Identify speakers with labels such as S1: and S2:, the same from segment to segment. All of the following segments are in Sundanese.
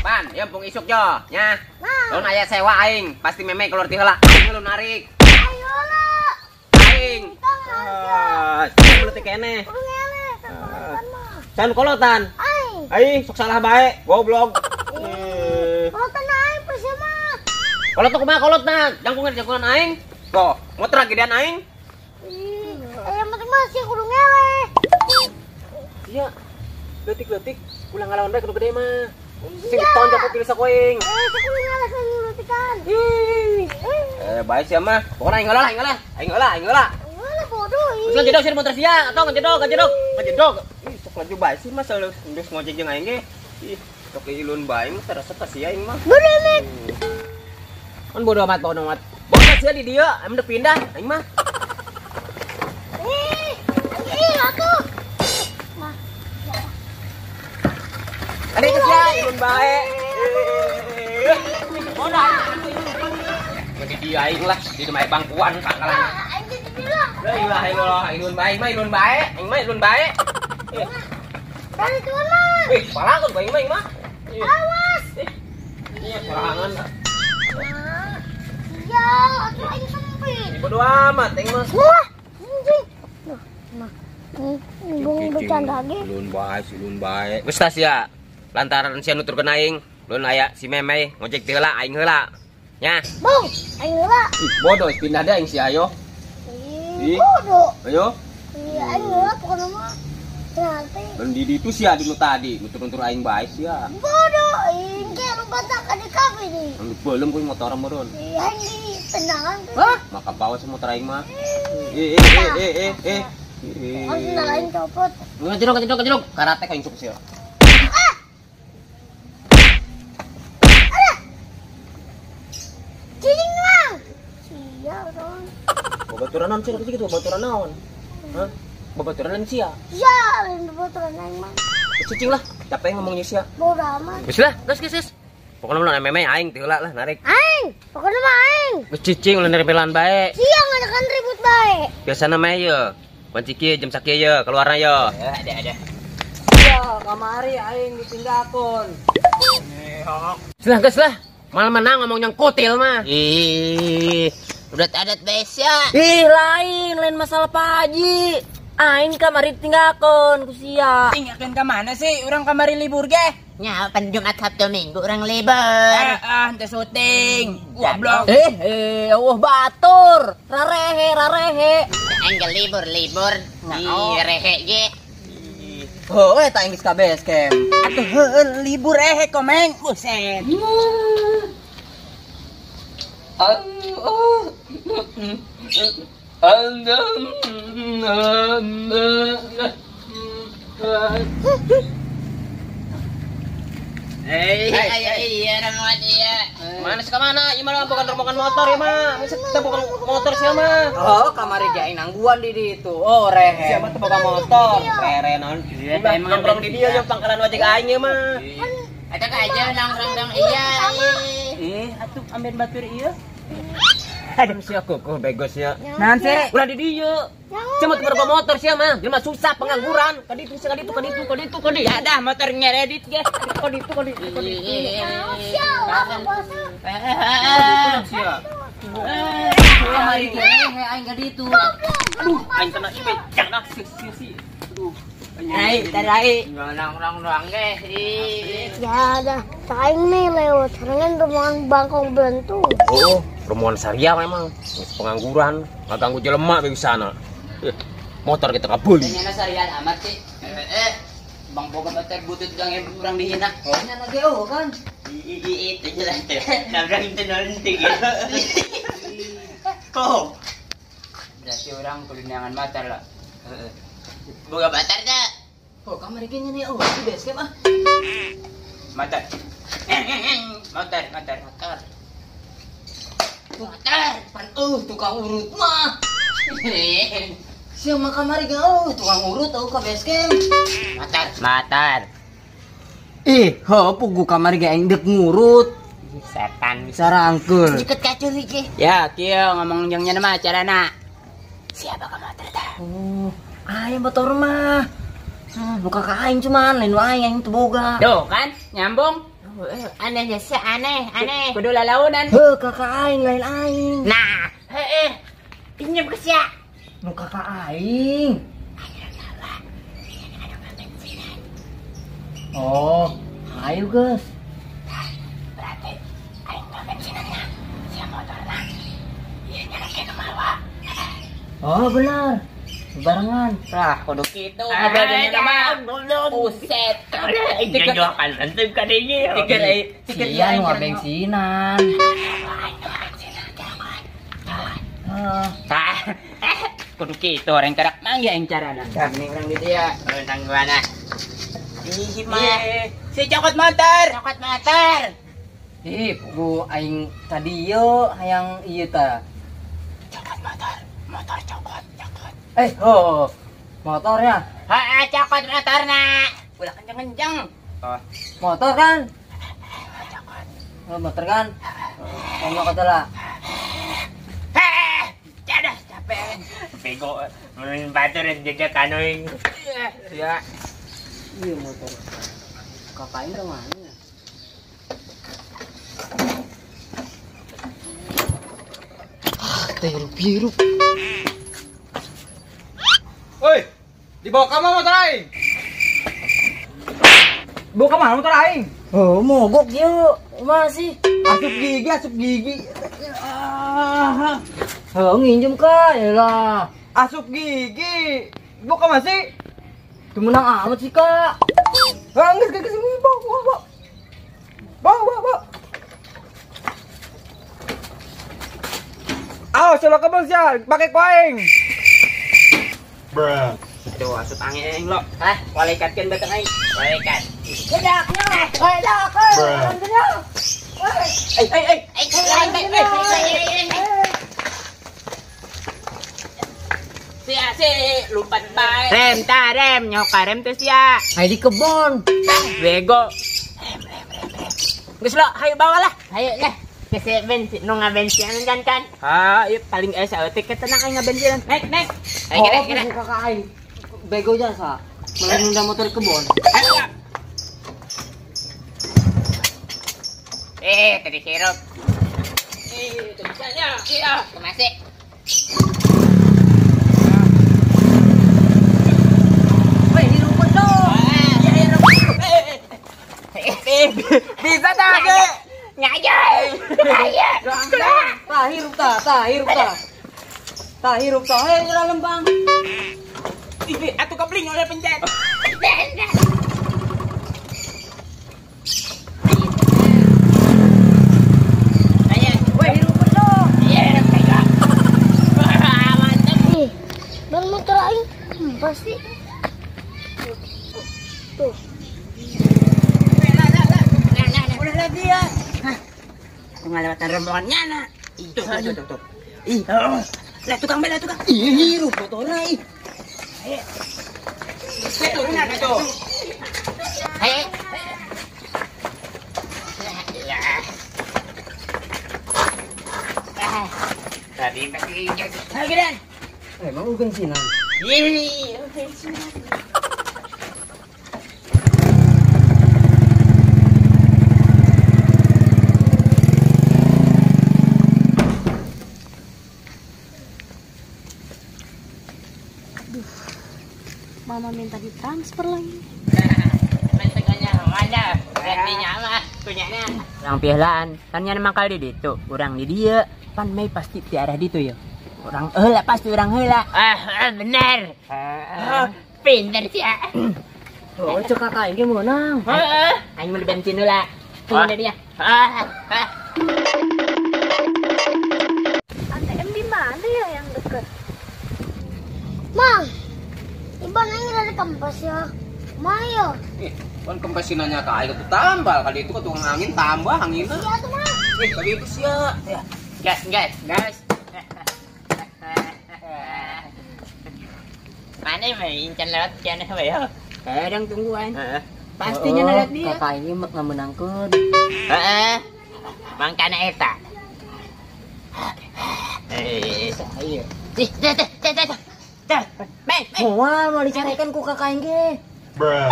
S1: Pan, ya pung isuk yo, nya. Lamun aya sewa aing, pasti meme keluar ti heula. Aing lu narik.
S2: Ayo lah.
S1: Aing. Ah, leutik keneh.
S2: Kudu ngele kolotan mah.
S1: Can kolotan.
S2: Aing.
S1: Aing sok salah bae, goblok.
S2: Kolotan aing pasti mah.
S1: Kolot kumaha kolotna? Jangkungan-jangkungan aing. Kok, motor gedean aing.
S2: Ih, yang penting mah sia kudu ngele.
S1: Iya. Leutik-leutik ulah ngalawan bae kudu gede mah. Sing ditonjok ku pilih sakoing.
S2: Kudu ngele leutik-leutikan.
S1: Bae sia mah. Pokona aing heula lah, aing heula. Aing heula, aing heula.
S2: Heula bodoh.
S1: Terus ngejedog sih motor sia atau ngejedog, ngejedog, ngejedog. Ih, sok laju bae sih mah selalu geus ngojek jeung aing ge. Ih, sok ilun bae mah terasa ka sia aing mah.
S2: Bodoh amat.
S1: Kan bodoh amat, bodoh amat. Bodoh sia di dieu, aing udah pindah aing mah.
S2: Ih, ih atuh. Nah.
S1: Ada itu sia ilun bae. Bodoh. Di dieu aing lah, di rumah bangkuan pangkalan.
S2: Aing jadi bilang.
S1: La ilaha illallah, ilun bae mah ilun bae, aing mah ilun bae.
S2: Dari tuan mah.
S1: Wih, palakon bae mah aing mah.
S2: Awas.
S1: Iya, sorangan.
S2: Iya, atuh aing sempit.
S1: Bodoh amat aing mah.
S2: Wah, anjing. Nah, nah. Ini bercanda ge.
S1: Ilun bae, ilun bae. Geus tah sia. Lantaran sia nuturkeun aing, lun aya si Meme ngojek ti heula aing heula. Nya.
S2: Bung, aing heula.
S1: Ih, bodoh pindah deh aing sia ayo.
S2: Ih, bodoh.
S1: Ayo.
S2: Iya, aing heula pokona mah. Nanti.
S1: Dan di itu sia di nu tadi, nutur-nutur aing bae sia.
S2: Bodoh, aing ge lupa tak ka di kafe nih.
S1: Anu belum kuy motor meureun.
S2: Iya, aing di tendangan.
S1: Hah? Maka bawa si motor aing mah. Eh.
S2: Kan aing copot.
S1: Ngejedog, ngejedog, ngejedog. Karate ka aing sok sia.
S2: Ah! Alah. Cicing mang. Sia dong.
S1: Babaturan naon sia kitu babaturan naon? Hah? Babaturan lain sia.
S2: Sia, lain babaturan aing mah.
S1: Cicing lah, capek ngomongnya sia.
S2: Bodoh amat.
S1: Geus lah, geus geus geus. Pokoknya mah meme aing teu heula lah narik.
S2: Aing, pokoknya mah aing.
S1: Geus cicing ulah nerepelan bae.
S2: Sia ngajakan ribut bae.
S1: Biasana mah ye. Kunci kieu jam sakieu ye keluarna ye.
S3: Ada.
S4: Ya, kamari aing ditinggalkeun.
S1: Geus lah, geus lah. Malah menang ngomong yang kotil mah.
S3: Ih, udah adat besa.
S4: Ih, lain, lain masalah Pak Haji. Aing kamari ditinggalkeun ku sia.
S5: Tinggalkeun ka mana sih? Urang kamari libur ge.
S3: Nya, pan Jumat Sabtu Minggu urang libur.
S5: Ah, teu syuting. Goblok.
S4: Eh, batur. Rarehe, rarehe.
S3: Aing ge libur-libur. Ih, rehe ge.
S4: Heuh, eta aing geus ka base camp.
S5: Atuh heueuh libur ehe komeng. Buset.
S3: Iya, rombongan iya.
S1: Mana sih mana? Iya mah bukan rombongan motor ya mah. Masa kita bukan motor sih mah.
S4: Oh, kamari ge aing nangguan di ditu. Oh, rehe.
S1: Siapa tuh bawa motor? Rere naon?
S3: Iya,
S1: emang nongkrong di dia jeung pangkalan ojek aing ya mah.
S3: Ada ka aja nongkrong dong iya.
S5: Atuh amben batur ieu.
S1: Aduh sia kukuh bego sia.
S5: Naon sih?
S1: Ulah di dieu. Sia mah teu bawa motor sia mah. Jelema susah pengangguran. Ka ditu ka ditu ka ditu ka ditu ka ditu.
S5: Ya dah motor ngeredit ge.
S1: Ka ditu ka ditu ka ditu.
S2: Sia, lama puasa.
S1: Sia.
S4: Kamari ge rehe aing ka ditu.
S1: Aduh, aing kena ieu jangan si si si. Aduh.
S5: Ai, tarai.
S3: Nongkrong doang ge.
S2: Ya dah, aing nih lewat sarangan rombongan bangkong belentung.
S1: Oh, rombongan syariah memang. Geus pengangguran, ngaganggu jelema be sana. Motor kita kabuli.
S5: Nyana syariah amat sih. Bang boga bater butut gang yang urang dihina.
S4: Oh, nyana ge oh kan.
S3: Itu jelas tuh. Nabrak itu nanti gitu.
S5: Kok. Berarti orang kudu neangan motor lah.
S3: Boga batar dah.
S4: Oh, kamari ge nya oh di base camp ah.
S5: Motor. Motor, motor,
S3: motor. Motor,
S4: pan tukang urut mah. Sia mah kamari ge tukang urut ka base camp.
S3: Motor, motor.
S4: Ih, heuh pugu kamari ge aing deuk ngurut.
S3: Setan
S4: sarangkeul.
S3: Deket kaculi ge.
S5: Ya, kieu ngomong jeung nya mah carana. Siapa ka motor tah?
S4: Oh, aing motor mah. Buka ka aing cuman lain aing aing teu boga.
S5: Tuh kan, nyambung.
S3: Anehnya sih aneh, aneh.
S5: Kudu lalaunan.
S4: Heuh, kakak aing lain aing.
S3: Nah, heeh. Pinjam ke sia.
S4: Nu kakak aing. Oh, ayo guys.
S3: Berarti aing mah bensinannya, sia motorna. Ieu nya rek nu mawa.
S4: Oh, benar. Barengan.
S5: Tah, kudu kitu ngobrolnya mah. Buset.
S3: Jajokan tentu ka dieu.
S5: Tiket tiket
S4: Sia nu ngabensinan.
S5: Tah. Kudu kitu orang karak mangga aing carana. Kami urang di dieu.
S3: Urang mana?
S5: Ih, mah. Si cokot motor.
S3: Cokot motor.
S4: Ih, bu aing tadi ieu hayang ieu ta.
S5: Cokot motor, motor cokot, cokot.
S4: Eh, oh, motornya.
S3: Heeh, cokot motorna.
S5: Ulah kenceng-kenceng.
S1: Oh.
S4: Motor kan?
S5: Cokot.
S4: Oh, motor kan? Ngomong kata lah.
S3: Heh, jadah capek.
S1: Bego, mun batur jejak anuing.
S5: Ya.
S4: Iya motor. Kakak aing kemana ya? Ah, teh hirup.
S6: Woi, dibawa ka mana motor aing? Bawa ka mana motor aing?
S4: Oh, mogok yuk. Masih.
S6: Asup gigi, asup gigi. Ah.
S4: Oh, nginjem ka, yalah.
S6: Asup gigi. Bawa ka mana sih?
S4: Menang amat sih kak.
S6: Ah, enggak, bawa, bawa. Bawa, bawa, bawa. Awas, salah kebang sih, pakai koeng.
S1: Bruh. Aduh, asup angin aing lo. Hah, walaikatkeun batang aing.
S3: Walaikat.
S2: Bedaknya, bedak.
S5: Ai ai ai.
S3: Ai ai ai.
S5: Sia si lompat bae.
S3: Rem ta rem nyoka rem teh sia.
S4: Hai di kebon.
S3: Bego.
S5: Rem rem rem rem. Geus lo, hayu bawa lah.
S3: Hayu lah. Kese bensin nu ngabensinan kan kan.
S5: Ha, ieu paling aya saeutik tenang aing ngabensinan. Naik naik.
S3: Ayo kira kira.
S4: Kakak aing. Bego jasa. Malah nunda motor di kebon.
S5: Ayo.
S3: Eh, tadi sirup.
S5: Eh, tadi saya. Iya.
S3: Kemasi.
S5: Bisa tak ke?
S3: Ngajai. Ayo.
S4: Tah hirup ta, tah hirup ta. Tah hirup ta, hei ora lembang.
S5: Ih, atuh kepling oleh pencet.
S3: Ayo,
S4: weh hirup dong.
S3: Iya, hirup tega. Mantap.
S2: Ih, ban motor aing pasti. Tuh.
S5: Lagi ya. Hah. Pengalawatan rombongannya nak. Tuh, tuh, tuh, tuh. Ih. Lah tukang bela tukang.
S4: Ih, hirup motornya ih.
S5: Ayo. Turun nak tuh.
S3: Ayo.
S1: Tadi pasti.
S5: Ayo gedan.
S4: Emang lu bensinan.
S3: Ih, bensinan.
S2: Mama minta ditransfer lagi.
S3: Menteganya mana? Berartinya mah punyanya.
S5: Urang pihelaan, kan nya memang kali di ditu, urang di dieu, pan mei pasti di arah ditu ya. Urang heula pasti urang heula.
S3: Ah, bener. Pinter sih ya.
S4: Oh, cek kakak ini menang.
S3: Heeh.
S5: Aing meuli bensin heula. Tunggu dia.
S2: ATM di mana ya yang deket? Mang, Iban aing rada kempes ya. Mayo.
S1: Ih, kan kempesin nanya ka aing tambal kali itu tukang angin tambah anginna.
S2: Iya tuh mah.
S1: Ih, kali itu sia.
S5: Ya. Gas, gas, gas.
S3: Mana mah incan lewat kian we ya.
S5: Kadang tungguan. Heeh. Pastinya lewat dia.
S4: Kakak ini mek ngamenangkeun.
S3: Heeh. Mangkana eta. Eh,
S4: iya.
S3: Ih, teh teh teh teh. Teh, mei, mei.
S4: Moal mau dicarekan ku kakak aing ge.
S3: Bruh.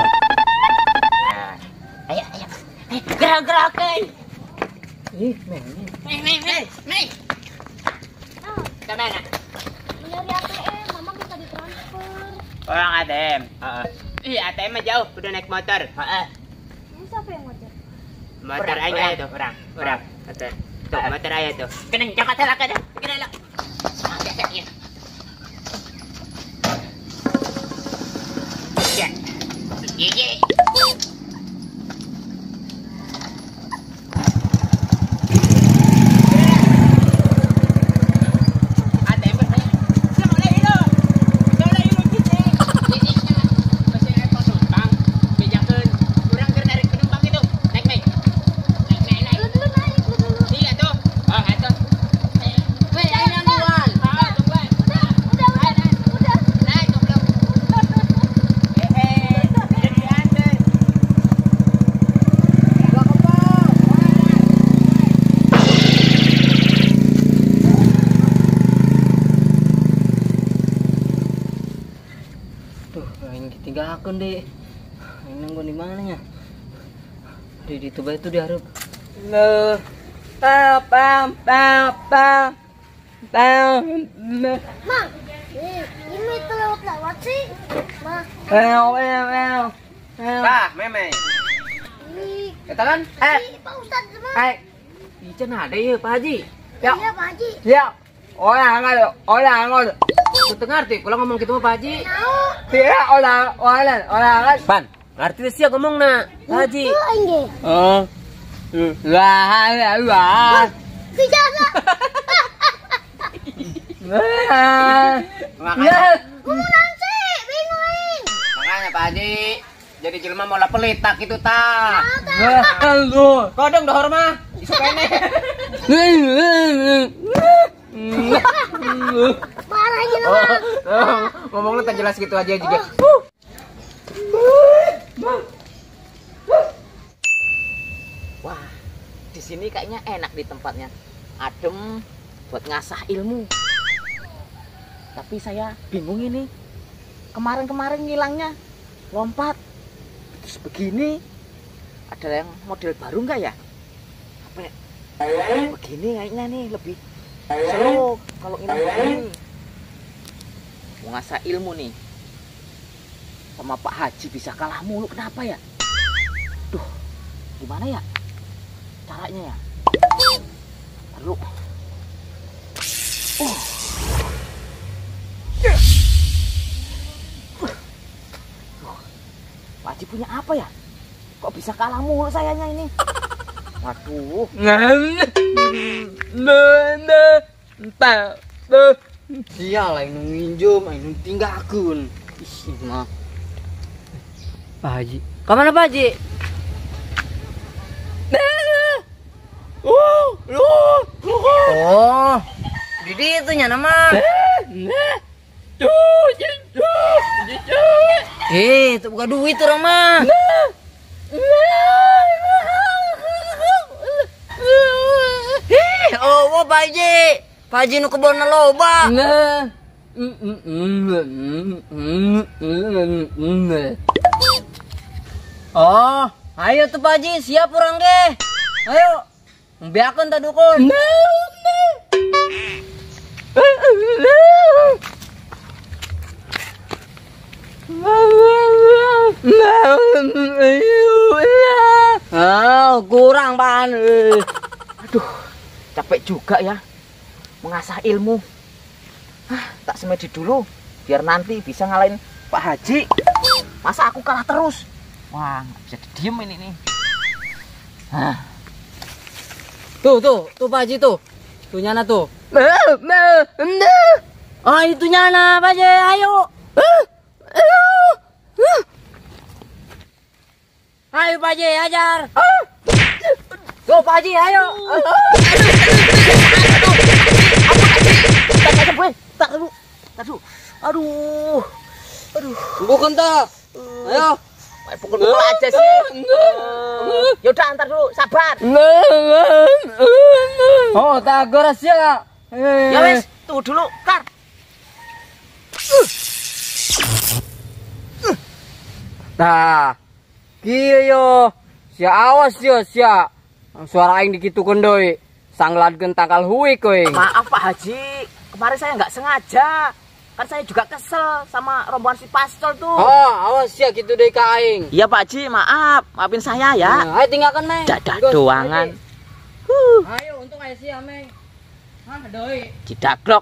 S3: Ayo, ayo.
S5: Gerak-gerakeun.
S4: Ih, meh.
S5: Meh. Ke mana?
S2: Mencari ATM, mama minta ditransfer.
S5: Orang ATM. Heeh. Ih, ATM mah jauh, udah naik motor. Heeh.
S2: Ini siapa yang ngojek?
S5: Motor aja itu, orang. Motor. Tuh, motor aja tuh. Keneng jangan salah kada. Kena lah. Ya. Ye.
S4: Tinggalkan deh. Ini nunggu di mananya? Di itu bae itu diharap.
S6: Le. Pa pa pa pa. Pa.
S2: Mang, ini lewat sih. Ma.
S6: El.
S1: Tah, meme. Eta kan?
S2: Pak Ustad mah.
S4: Ih, cenah ada ya, Pak Haji.
S6: Ya.
S2: Iya, Pak Haji.
S6: Ya. Orang.
S4: Teu ngarti kalau ngomong gitu mah Pak Haji.
S6: Iya, orang.
S1: Pan, ngerti sih ngomongna, Pak Haji.
S6: Oh. Lah.
S2: Tidak.
S1: Makanya.
S2: Ngomong nanti, bingung.
S1: Makanya Pak Haji, jadi jelema molah pelit tak gitu tah.
S6: Lu.
S1: Kodong dohor mah, isu kene.
S2: Marah aja lah.
S1: Ngomong lu tak jelas gitu aja juga.
S4: Wah, di sini kayaknya enak di tempatnya. Adem buat ngasah ilmu. Tapi saya bingung ini. Kemarin-kemarin ngilangnya lompat. Terus begini. Ada yang model baru nggak ya? Apa ya? Begini kayaknya nih lebih seru kalau ngilang begini. Mau ngasah ilmu nih. Sama Pak Haji bisa kalah mulu, kenapa ya? Duh, gimana ya caranya ya? Lalu, Pak Haji punya apa ya? Kok bisa kalah mulu sayanya ini? Waduh.
S6: Iya lah, yang nginjum, yang tinggalkan. Ih, mah.
S4: Pak Haji, kemana Pak Haji?
S6: Oh,
S4: Didi itu nya nama. Itu bukan duit orang mah. Oh, Pak Haji, Pak Haji nu kebon loba. Oh, ayo tuh Pak Haji, siap orang deh. Ayo, biarkan tak dukun. Oh, kurang pan. Aduh, capek juga ya mengasah ilmu. Tak semedi dulu biar nanti bisa ngalahin Pak Haji. Masa aku kalah terus? Wah, nggak bisa diem ini nih. Hah. Tuh, Pak Haji tuh. Tuh nyana tuh. Oh, itu nyana Pak Haji, ayo. Ayo Pak Haji, ajar. Tuh Pak Haji, ayo. Aduh. Bukan toh. Ayo. Pukul-pukul aja sih. Yaudah antar dulu, sabar.
S6: Oh, tak goras ya.
S4: Ya wes, tunggu dulu, Kar.
S6: Nah, kieu yo.
S1: Sia awas sia sia. Suara aing dikitukeun deui. Sangladkeun tangkal huik euy.
S4: Maaf Pak Haji, kemarin saya nggak sengaja. Kan saya juga kesel sama rombongan si Pascol tuh.
S1: Oh, awas sia kitu deui ka aing.
S4: Iya Pak Haji, maaf. Maafin saya ya.
S1: Nah, ayo tinggalkan, Meng.
S4: Dadah
S1: Gus,
S4: doangan.
S1: Ayo. Ayo, untung aya sia, Meng. Hah, deui.
S4: Didaglok.